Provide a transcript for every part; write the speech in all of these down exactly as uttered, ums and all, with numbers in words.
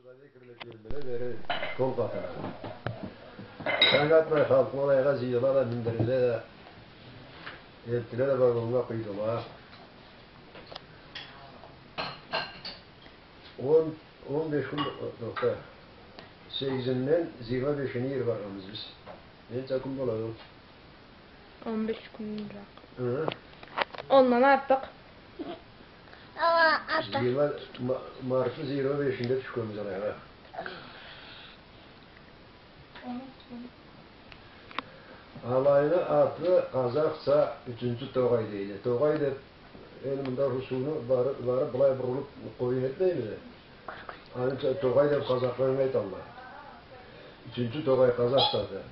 Бери кол къатына. Таң атмай халкъны алайгъа зыйдыла да, миндирдиле да, элтдиле да, вагоннга къуйдула. Он, он беш кюн, тохта. Сегизинден зыйырма бешине дери баргъанбыз биз. Ненча кюн болады ол? Он беш кюн. Хы. Ондан артыкъ. Зыйырма, ма-, мартны зыйырма бешинде тюшгенбиз алайгъа. Алайны аты къазакъча Ючюнчю Тогъай дейди. Тогъай деб, энди мында Русулну бары, бары былай бурулуб къоюн этмейми? Аны Тогъай деб къазакъла айталла. Ючюнчю Тогъай къазакъча аты.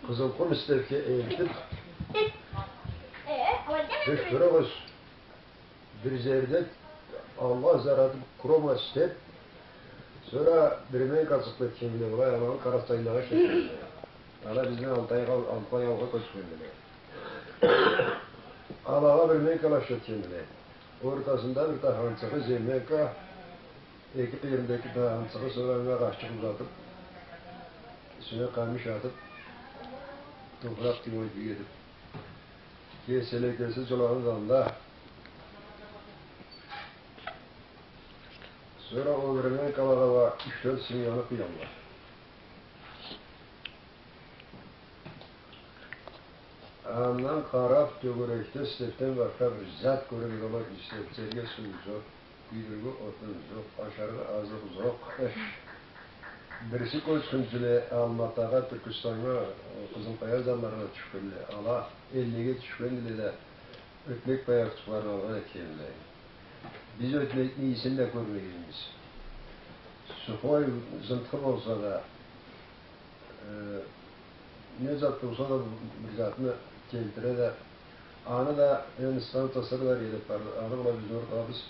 Къызылкъум истеб, элтиб, тюшдюрюгюз. Бир зерде Аллах заратыб, крома истеб, сора времянка чыкъды этгенле, былай аланы къарасайлагъа ишлетгенле. Ала бизден алты ай ал-, алты ай алгъа кёчгенле. Алагъа времянкала ишлетгенле. Ортасында бир таханчыгъы, землянка, эки къыйырында эки таханчыгъы, сора анга къашчыкъ узатыб, юсюне къамиш атыб, топуракъ тюймей этиб. Кеселе кеси джыланы да анда. Сора ол времянкалагъа уа юч-тёрт семьяны къыялла. Андан къараб, тёгерекде истебден башха бир зат кёрерге болмай, истеб, ичерге суу джокъ, кюйдюрюрге отун джокъ, ашаргъа азыкъ джокъ. Бириси кёчгюнчюле Алматагъа, Тюркюстаннга, Къызылкъая джанларына тюшгенле, ала эллеге тюшгенле да, ётмек баягъы тюплерин алгъан этгенле. Биз ётмекни ийисин да кёрмегенбиз. Сухой, зынтхы болса да, э, не зат болса да, бир затны келтире да, аны да, энди станция Сырдарья деб барды, аны бла бизни ургъаныбыз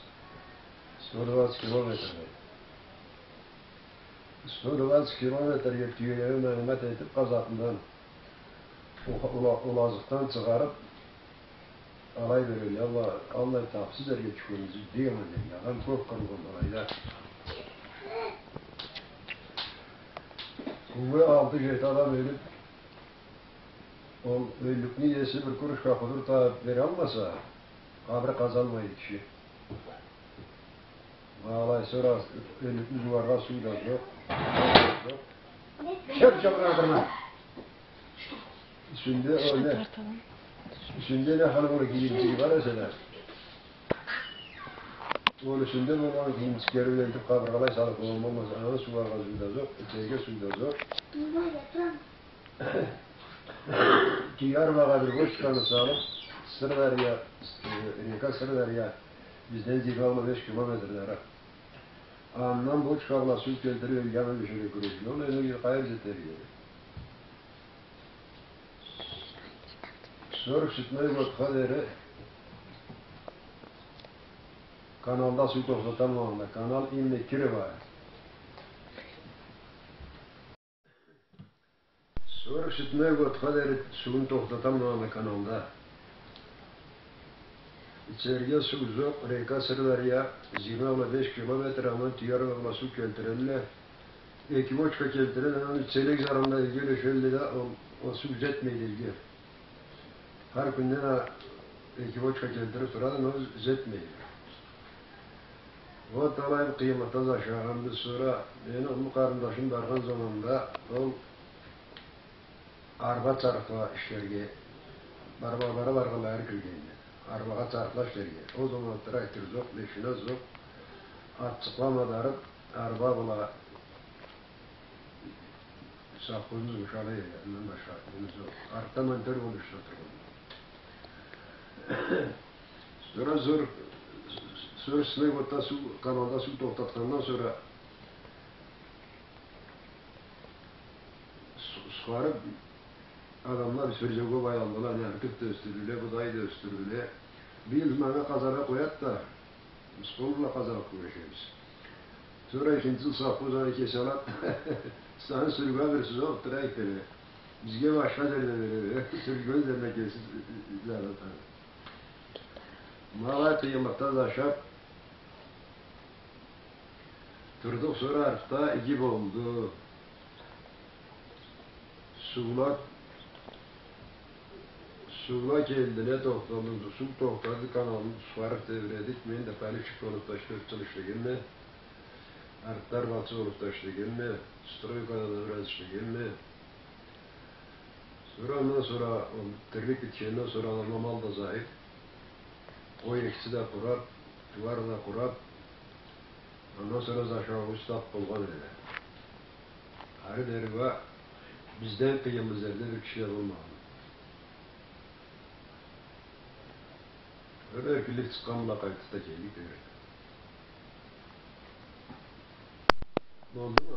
сто двадцать километрди. Сто двадцать километрге тюелени налимат этиб, къазатындан, ол, ол, ол азыкъдан чыгъарыб, алай берелле, аллай, аллай тапсыз джерге тюшгенбиз, дейме, дейме, адам кёб къырылгъан алайда. Кюннге алты-джети адам ёлюб, ол ёллюкню иеси бир кружка къудур табыб бералмаса, къабыр къазалмайды киши. Алай, сора ёллюкню джууаргъа суу да джокъ. Чаб, чаб, къатырма. Юсюнде ол не, юсюнде не халы болгъан кийимчиги бар эсе да, ол юсюнде болгъан кийимчиклери бла элтиб къабыргъалай салыб болгъан болмаса, аны сууаргъа суу да джокъ, ичерге суу да джокъ. Тюярбагъа бир бочканы салыб, Сырдарья, э, река Сырдарья бизден джыйырма бла беш километр наракъ. Андан бочка бла суу келтириб, элге алыб ишерге кюрешдик. Ол энди къайры джетерик эди. Сорок седьмой годха дери каналда суу тохтаталмагъанла, канал именно Кирово. Сорок седьмой годха дери сууну тохтаталмагъанла каналда. Ичерге суу джокъ, река Сырдарья, джыйырма бла беш километр, андан Тюярбагъа бла суу келтирелле. Эки бочка келтирелле, андан ичерек зарында элге ёлешелле да, ол, ол суу джетмейди элге. Хар кюнде да эки бочка келтириб турады, но джетмейди. Вот алай бир къыйынлыкъда джашагъанбыз. Сора мени уллу къарындашым баргъан заманда ол арба чархла ишлерге, барба-, бара-баргъанлай киргенди. Арбагъа чархла ишлерге. Ол заман трактор джокъ, машина джокъ. Атчыкъла мадарыб, арба бла совхозну джумушалай эди, андан башха, энди джокъ. Артда монтёр болуб ишлеб тургъанды. Сора зор, сора сыны отда суу, каналда суу тохтатхандан сора су-, сукъарыб, адамла бир сёзге байландыла, не, артыкъ да ёсдюрдюле, будай да ёсдюрдюле. Быйыл манга къазаргъа къояды да, биз къол бла къазаргъа кюрешебиз. Сора экинчи сахуз аны кеси алады. Сизни сюрюрге бирсиз окъ, тракторну. Бизге башха джерде береди. Сюрюрге джерде кеси джаратады. Ма алай къыйынлыкъда джашаб, Турдукъ, сора артда иги болду. Суула, суула келдиле, тохталды, суу тохтады, каналны суула тебредик. Мен да поливщик болуб да тёрт джыл ишлегенме. Артда арбазчы болуб да ишлегенме. Стройкада да бираз ишлегенме. Сора, андан сора ол тирлик битгенден сора, андан мал да зайыб, къой экиси да къураб, тууар да къураб, андан сора зашауубуз таб болгъан эди. Ары дери уа бизден къыйынлы зерде бир киши да болмагъан. Ёле эркинлик чыкъгъан бла къайтыб да келдик дери. Болдуму?